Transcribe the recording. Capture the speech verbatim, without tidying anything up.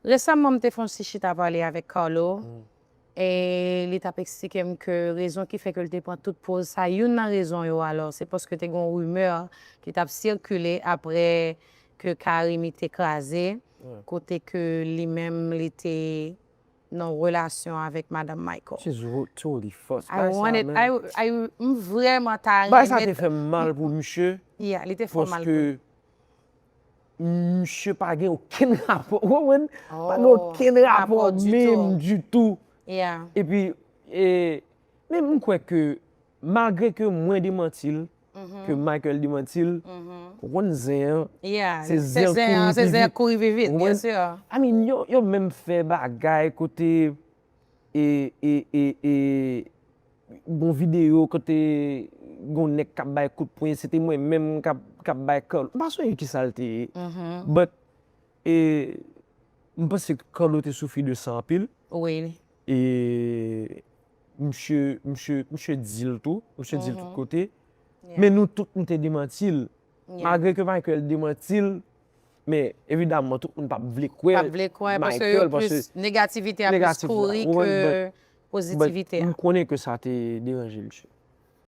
Resaman, m te fè yon ti chita pale avèk Carlo. E li t ap eksplike m ke rezon ki fè ke l te pran tout poz sa, youn nan rezon yo alò, se paske te gen yon rimè ki t ap sikile apre ke Carimi te kraze, kote ke li menm li te nan relasyon avèk madanm Michael. She's totally fucked. I wanted, I, I, m vrèman ta renmen. Bagay sa te fè m mal pou misye. Yeah, li te fè mal pou Paske misye pa gen okenn rapò. Ou konprann? Pa gen okenn rapò menm ditou. Yeah. Epi, e, men m kwè ke malgre ke mwen demanti l, ke Michael demanti l, ou konn zen an, Yeah. se zen zen an, kouri se pi zen vit. Kouri pi vit, Ou byen konprann? Sir. I mean, yo, yo menm fè bagay kote e, e, e, e, gon videyo kote gon nèg k ap bay kout pwen, se te mwen menm k ap, k ap bay Carlo. M pa sonje ki sa l te ye. But, e, m panse Carlo te soufri de sa anpil. Wi. E misye, misye, misye di l tou, misye di l tout kote. Men nou tout nou te demanti l. Malgre ke Michael demanti l, men evidaman tout moun p ap vle kwè P ap vle kwè, paske yo plis negativite a plis kouri ke pozitivite a. M konnen ke sa te deranje misye.